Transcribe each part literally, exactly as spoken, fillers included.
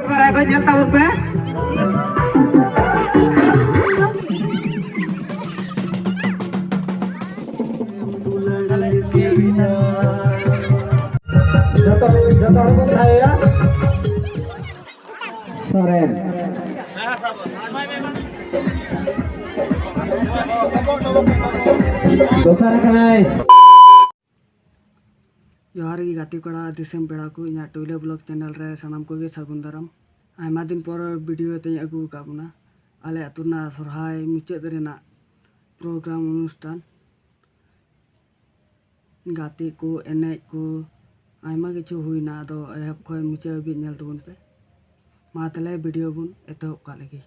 ᱵᱟᱲᱟᱭ ᱠᱚ ᱧᱮᱞ ᱛᱟᱵᱚᱱ ᱯᱮ᱾ ᱡᱚᱛᱚ, ᱡᱚᱛᱚ ᱦᱚᱲ ᱵᱚᱱ ᱛᱟᱦᱮᱸᱭᱟ᱾ ᱥᱚᱨᱮᱱ᱾ ᱫᱚᱥᱟᱨ ᱠᱟᱱᱟᱭ᱾ ᱡᱚᱦᱟᱨ ᱜᱮ ᱜᱟᱛᱮ ᱠᱚᱲᱟ, ᱫᱤᱥᱚᱢ ᱯᱮᱲᱟ ᱠᱚ, ᱤᱧᱟᱹᱜ ᱴᱩᱭᱞᱟᱹ ᱵᱞᱚᱜ ᱪᱮᱱᱮᱞ ᱨᱮ ᱥᱟᱱᱟᱢ ᱠᱚᱜᱮ ᱥᱟᱹᱜᱩᱱ ᱫᱟᱨᱟᱢ᱾ ᱟᱭᱢᱟ ᱫᱤᱱ ᱯᱚᱨ ᱵᱷᱤᱰᱤᱭᱳ ᱛᱮᱧ ᱟᱹᱜᱩ ᱟᱠᱟᱫ ᱵᱚᱱᱟ᱾ ᱟᱞᱮ ᱟᱹᱛᱩ ᱨᱮᱱᱟᱜ ᱥᱚᱨᱦᱟᱭ ᱢᱩᱪᱟᱹᱫ ᱨᱮᱱᱟᱜ ᱯᱨᱳᱜᱨᱟᱢ ᱚᱱᱩᱥᱴᱷᱟᱱ, ᱜᱟᱛᱮ ᱠᱚ, ᱮᱱᱮᱡ ᱠᱚ, ᱟᱭᱢᱟ ᱠᱤᱪᱷᱩ ᱦᱩᱭᱱᱟ᱾ ᱟᱫᱚ ᱮᱦᱚᱵ ᱠᱷᱚᱱ ᱢᱩᱪᱟᱹᱫ ᱦᱟᱹᱵᱤᱡ ᱧᱮᱞ ᱛᱟᱵᱚᱱ ᱯᱮ᱾ ᱢᱟ ᱛᱟᱦᱞᱮ ᱵᱷᱤᱰᱤᱭᱳ ᱵᱚᱱ ᱮᱛᱚᱦᱚᱵ ᱠᱟᱜ ᱞᱮᱜᱮ᱾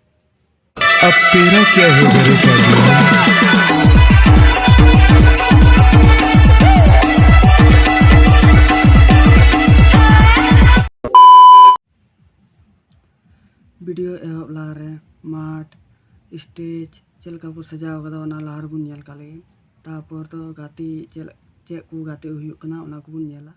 अब तेरा क्या होगा रे पागल? ᱵᱷᱤᱰᱤᱭᱳ ᱮᱦᱚᱵ ᱞᱟᱦᱟᱨᱮ ᱢᱟᱴᱷ, ᱥᱴᱮᱡᱽ ᱪᱮᱫ ᱞᱮᱠᱟ ᱠᱚ ᱥᱟᱡᱟᱣ ᱠᱟᱫᱟ, ᱚᱱᱟ ᱞᱟᱦᱟ ᱨᱮᱵᱚᱱ ᱧᱮᱞ ᱠᱟᱜ ᱞᱮᱜᱮ᱾ ᱛᱟᱨᱯᱚᱨ ᱫᱚ ᱜᱟᱛᱮ ᱪᱮᱫ, ᱪᱮᱫ ᱠᱚ ᱜᱟᱛᱮ ᱦᱩᱭᱩᱜ ᱠᱟᱱᱟ, ᱚᱱᱟ ᱠᱚᱵᱚᱱ ᱧᱮᱞᱟ᱾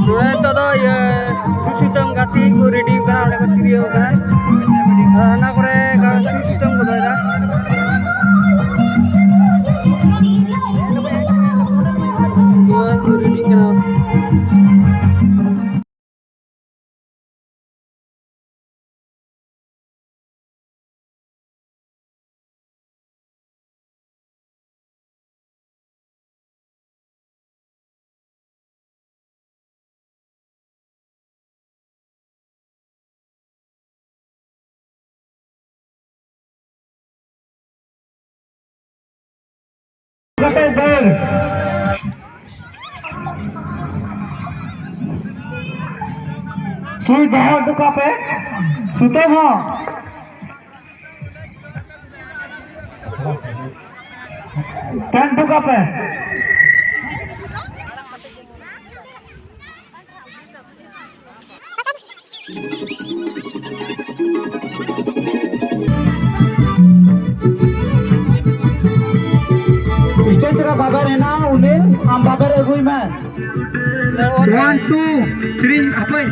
ᱱᱚᱰᱮ ᱱᱤᱛᱚᱜ ᱫᱚ ᱤᱭᱟᱹ ᱥᱩᱥᱤᱛᱚᱢ ᱜᱟᱛᱮ ᱠᱚ ᱨᱮᱰᱤ ᱠᱟᱱᱟ, ᱚᱸᱰᱮ ᱠᱚ ᱛᱤᱨᱭᱟᱹᱣ ᱠᱟᱱᱟ᱾ ᱟᱨ ᱦᱟᱱᱟ ᱠᱚᱨᱮ ᱥᱩᱥᱤᱛᱚᱢ ᱠᱚ ᱫᱚᱦᱚᱭᱮᱫᱟ᱾ ᱱᱚᱣᱟ ᱠᱚ ᱨᱮᱰᱤ ᱠᱟᱱᱟ᱾ ᱫᱟᱹᱲ᱾ ᱥᱩᱭ ᱫᱚᱦᱚ ᱦᱚᱴᱚ ᱠᱟᱜ ᱯᱮ, ᱥᱩᱛᱟᱹᱢ ᱦᱚᱸ᱾ ᱛᱮᱱ ᱦᱚᱴᱚ ᱠᱟᱜ ᱯᱮ᱾ Stage ᱨᱮ ᱵᱟᱵᱮᱨ ᱦᱮᱱᱟᱜᱼᱟ, ᱩᱱᱤ ᱟᱢ ᱵᱟᱵᱮᱨ ᱟᱹᱜᱩᱭ ᱢᱮ᱾ One, two, three, ᱦᱟᱯᱳᱭ,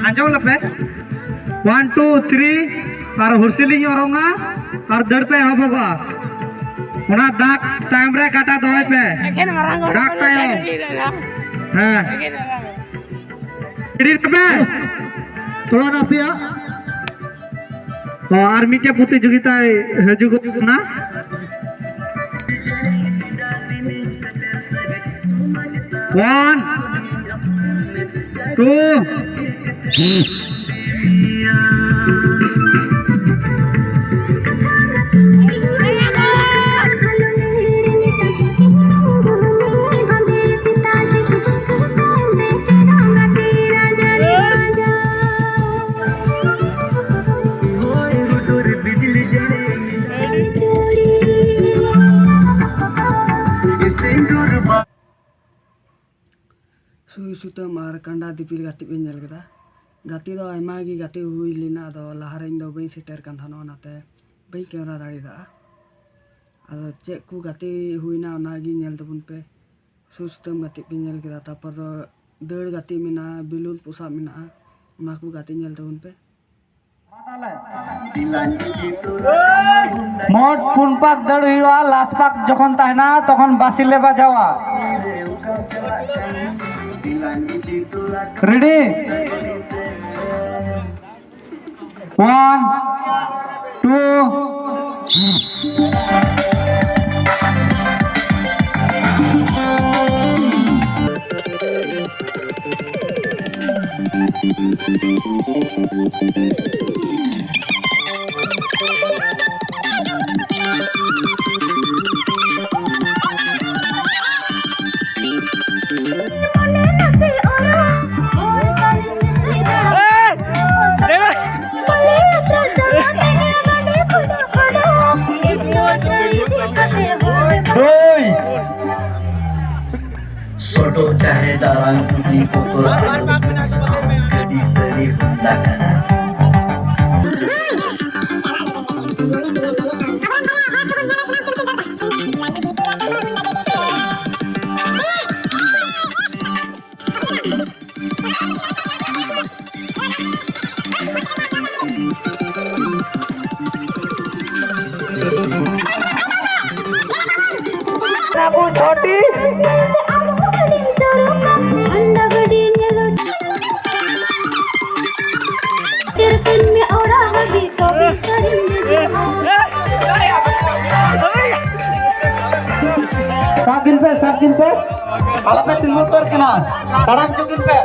ᱟᱸᱡᱚᱢ ᱞᱮᱯᱮ᱾ One, two, three, ᱟᱨ ᱦᱩᱨᱥᱤᱞᱤᱧ ᱚᱨᱚᱝᱟ, ᱟᱨ ᱫᱟᱹᱲ ᱯᱮ ᱮᱦᱚᱵᱚᱜᱼᱟ᱾ ᱚᱱᱟ ᱫᱟᱜ ᱛᱟᱭᱚᱢ ᱨᱮ ᱠᱟᱴᱟ ᱫᱚᱦᱚᱭ ᱯᱮ᱾ ᱮᱠᱷᱮᱱ ᱢᱟᱨᱟᱝ ᱦᱚᱲ ᱫᱟᱜ ᱠᱚᱫᱚ ᱛᱟᱭᱚᱢ᱾ ᱥᱮᱱ ᱤᱫᱤᱭᱮᱫᱟ ᱱᱟ᱾ ᱦᱮᱸ᱾ ᱮᱠᱷᱮᱱ ᱢᱟᱨᱟᱝ ᱦᱚᱲ᱾ ᱨᱮᱰᱤ ᱛᱟᱯᱮ? ᱛᱷᱚᱲᱟ ᱱᱟᱥᱮᱭᱟᱜ᱾ ᱚ, ᱟᱨ ᱢᱤᱫᱴᱮᱡ ᱯᱨᱚᱛᱤᱡᱳᱜᱤᱛᱟᱭ ᱦᱤᱡᱩᱜᱚᱜ ᱠᱟᱱᱟ᱾ One, two. ᱥᱩᱭ ᱥᱩᱛᱟᱹᱢ ᱟᱨ ᱠᱟᱸᱰᱟ ᱫᱤᱯᱤᱞ ᱜᱟᱛᱮᱜ ᱵᱮᱱ ᱧᱮᱞ ᱠᱮᱫᱟ᱾ ᱜᱟᱛᱮ ᱫᱚ ᱟᱭᱢᱟ ᱜᱮ ᱜᱟᱛᱮ ᱦᱩᱭ ᱞᱮᱱᱟ, ᱟᱫᱚ ᱞᱟᱦᱟᱨᱮ ᱤᱧ ᱫᱚ ᱵᱟᱹᱧ ᱥᱮᱴᱮᱨ ᱠᱟᱱ ᱛᱟᱦᱮᱱᱟ, ᱚᱱᱟᱛᱮ ᱵᱟᱹᱧ ᱠᱮᱢᱮᱨᱟ ᱫᱟᱲᱮᱭᱟᱫᱟ᱾ ᱟᱫᱚ ᱪᱮᱫ ᱠᱚ ᱜᱟᱛᱮ ᱦᱩᱭᱱᱟ, ᱚᱱᱟᱜᱮ ᱧᱮᱞ ᱛᱟᱵᱚᱱ ᱯᱮ᱾ ᱥᱩᱭ ᱥᱩᱛᱟᱹᱢ ᱜᱟᱛᱮᱜ ᱯᱮ ᱧᱮᱞ ᱠᱮᱫᱟ, ᱛᱟᱨᱯᱚᱨ ᱫᱚ ᱫᱟᱹᱲ ᱜᱟᱛᱮᱜ ᱢᱮᱱᱟᱜᱼᱟ, ᱵᱮᱞᱩᱱ ᱯᱚᱥᱟᱜ ᱢᱮᱱᱟᱜᱼᱟ, ᱚᱱᱟ ᱠᱚ ᱜᱟᱛᱮ ᱧᱮᱞ ᱛᱟᱵᱚᱱ ᱯᱮ᱾ ᱢᱳᱴ ᱯᱩᱱ ᱯᱟᱠ ᱫᱟᱹᱲ ᱦᱩᱭᱩᱜᱼᱟ, ᱞᱟᱥ ᱯᱟᱠ ᱡᱚᱠᱷᱚᱱ ᱛᱟᱦᱮᱱᱟ ᱛᱚᱠᱷᱚᱱ ᱵᱟᱸᱥᱤ ᱞᱮ ᱵᱟᱡᱟᱣᱟ᱾ ᱨᱮᱰᱤ? One, two. ᱟᱹᱰᱤ ᱥᱟᱹᱨᱤ ᱦᱩᱸᱰᱟ ᱠᱟᱱᱟ᱾ ᱟᱵᱚ ᱪᱷᱚᱴᱤ᱾ ᱦᱟᱱᱰᱟ ᱜᱟᱹᱰᱤ ᱧᱮᱞ᱾ ᱛᱤᱨᱯᱤᱱ ᱢᱮ ᱚᱲᱟᱜ ᱦᱟᱹᱵᱤᱡ ᱛᱚᱵᱮ ᱥᱟᱹᱨᱤᱧ ᱫᱮᱡᱚᱜᱼᱟ᱾ ᱥᱟᱵ ᱠᱤᱱ ᱯᱮ, ᱥᱟᱵ ᱠᱤᱱ ᱯᱮ᱾ ᱟᱞᱚᱯᱮ ᱛᱤᱸᱜᱩ ᱩᱛᱟᱹᱨ ᱠᱟᱱᱟ᱾ ᱛᱟᱲᱟᱢ ᱦᱚᱪᱚ ᱠᱤᱱ ᱯᱮ᱾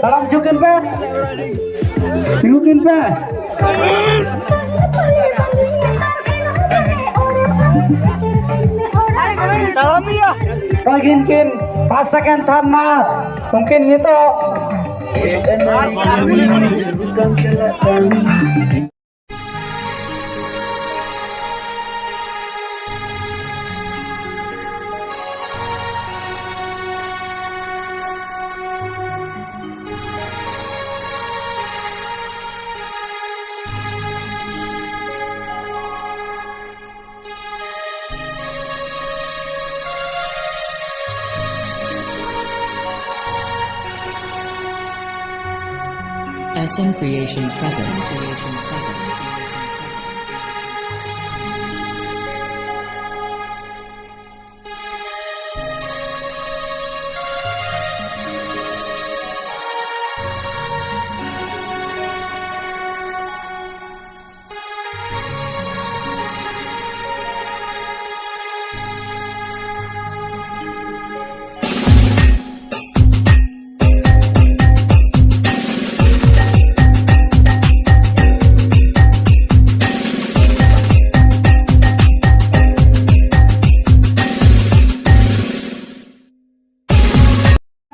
ᱛᱟᱲᱟᱢ ᱦᱚᱪᱚ ᱠᱤᱱ ᱯᱮ᱾ ᱛᱤᱸᱜᱩ ᱠᱤᱱ ᱯᱮ᱾ ᱛᱟᱲᱟᱢ ᱜᱮᱭᱟ᱾ ᱚᱠᱚᱭ ᱠᱤᱱ ᱠᱤᱱ first second third ᱱᱟ, ᱩᱱᱠᱤᱱ ᱱᱤᱛᱚᱜ S M Creation present.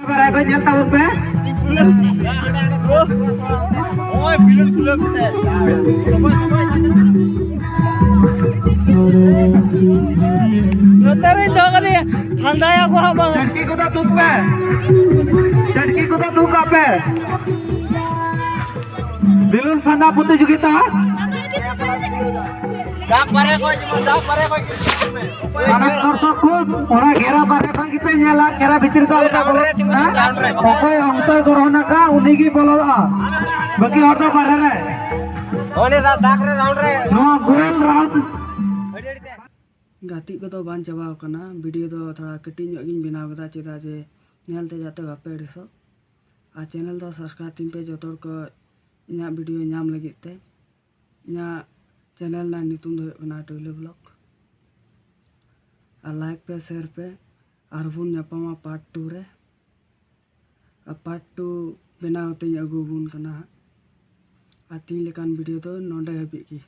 ᱵᱟᱲᱟᱭ ᱠᱚ ᱧᱮᱞ ᱛᱟᱵᱚᱱ ᱯᱮ᱾ ᱱᱚᱜᱼᱚᱭ ᱵᱤᱞᱚᱱ ᱠᱷᱩᱞᱟᱹᱣ ᱢᱮᱥᱮ᱾ ᱛᱟᱨᱮᱧ ᱫᱚᱦᱚ ᱠᱟᱫᱮᱭᱟ, ᱯᱷᱟᱸᱫᱟᱭᱟ ᱠᱚ ᱦᱟᱸᱜ ᱵᱟᱝ᱾ ᱪᱟᱹᱴᱠᱤ ᱠᱚᱫᱚ ᱛᱩᱫ ᱯᱮ, ᱪᱟᱹᱴᱠᱤ ᱠᱚᱫᱚ ᱛᱩᱫ ᱠᱟᱜ ᱯᱮ᱾ ᱵᱮᱞᱩᱱ ᱯᱷᱟᱸᱫᱟ ᱯᱨᱚᱛᱤᱡᱳᱜᱤᱛᱟ᱾ ᱫᱟᱜ ᱵᱟᱨᱦᱮ ᱠᱷᱚᱡ, ᱫᱟᱜ ᱵᱟᱨᱦᱮ ᱠᱷᱚᱡ᱾ ᱥᱟᱱᱟᱢ ᱫᱚᱨᱥᱚᱠ ᱠᱚ, ᱚᱱᱟ ᱜᱷᱮᱨᱟ ᱵᱟᱨᱦᱮ ᱠᱷᱚᱱ ᱜᱮᱯᱮ ᱧᱮᱞᱟ, ᱜᱷᱮᱨᱟ ᱵᱷᱤᱛᱤᱨ ᱫᱚ ᱟᱞᱚᱯᱮ ᱵᱚᱞᱚᱱᱟ᱾ ᱚᱠᱚᱭ ᱚᱝᱥᱚᱭ ᱜᱨᱚᱦᱚᱱ ᱟᱠᱟᱫ, ᱩᱱᱤ ᱜᱮ ᱵᱚᱞᱚᱜᱼᱟ, ᱵᱟᱹᱠᱤ ᱦᱚᱲ ᱫᱚ ᱵᱟᱨᱦᱮ ᱨᱮ᱾ ᱚᱸᱰᱮ ᱫᱟᱜ, ᱫᱟᱜ ᱨᱮ, ᱨᱟᱣᱩᱱᱰ ᱨᱮ᱾ ᱱᱚᱣᱟ ᱜᱳᱞ ᱨᱟᱣᱩᱱᱰ᱾ ᱜᱟᱛᱮᱜ ᱠᱚᱫᱚ ᱵᱟᱝ ᱪᱟᱵᱟᱣ ᱠᱟᱱᱟ, ᱵᱷᱤᱰᱤᱭᱳ ᱫᱚ ᱛᱷᱚᱲᱟ ᱠᱟᱹᱴᱤᱡ ᱧᱚᱜ ᱜᱤᱧ ᱵᱮᱱᱟᱣ ᱠᱮᱫᱟ, ᱪᱮᱫᱟᱜ ᱡᱮ ᱧᱮᱞᱛᱮ ᱡᱟᱛᱮ ᱵᱟᱯᱮ ᱟᱹᱲᱤᱥᱚᱜ᱾ ᱟᱨ ᱪᱮᱱᱮᱞ ᱫᱚ ᱥᱟᱵᱥᱠᱨᱟᱭᱤᱵᱽ ᱛᱤᱧ ᱯᱮ ᱡᱚᱛᱚ ᱦᱚᱲ ᱠᱚ ᱤᱧᱟᱹᱜ ᱵᱷᱤᱰᱤᱭᱳ ᱧᱟᱢ ᱞᱟᱹᱜᱤᱫ ᱛᱮ᱾ ᱤᱧᱟᱹᱜ ᱪᱮᱱᱮᱞ ᱨᱮᱱᱟᱜ ᱧᱩᱛᱩᱢ ᱫᱚ ᱦᱩᱭᱩᱜ ᱠᱟᱱᱟ ᱴᱩᱭᱞᱩ ᱵᱞᱚᱜ᱾ ᱟᱨ ᱞᱟᱭᱤᱠ ᱯᱮ, ᱥᱮᱭᱟᱨ ᱯᱮ, ᱟᱨᱵᱚᱱ ᱧᱟᱯᱟᱢᱟ ᱯᱟᱨᱴ ᱴᱩ ᱨᱮ᱾ ᱟᱨ ᱯᱟᱨᱴ ᱴᱩ ᱵᱮᱱᱟᱣ ᱠᱟᱛᱮᱧ ᱟᱹᱜᱩ ᱟᱵᱚᱱ ᱠᱟᱱᱟ ᱦᱟᱸᱜ᱾ ᱟᱨ ᱛᱤᱦᱤᱧ ᱞᱮᱠᱟᱱ ᱵᱷᱤᱰᱤᱭᱳ ᱫᱚ ᱱᱚᱰᱮ ᱦᱟᱹᱵᱤᱡ ᱜᱮ᱾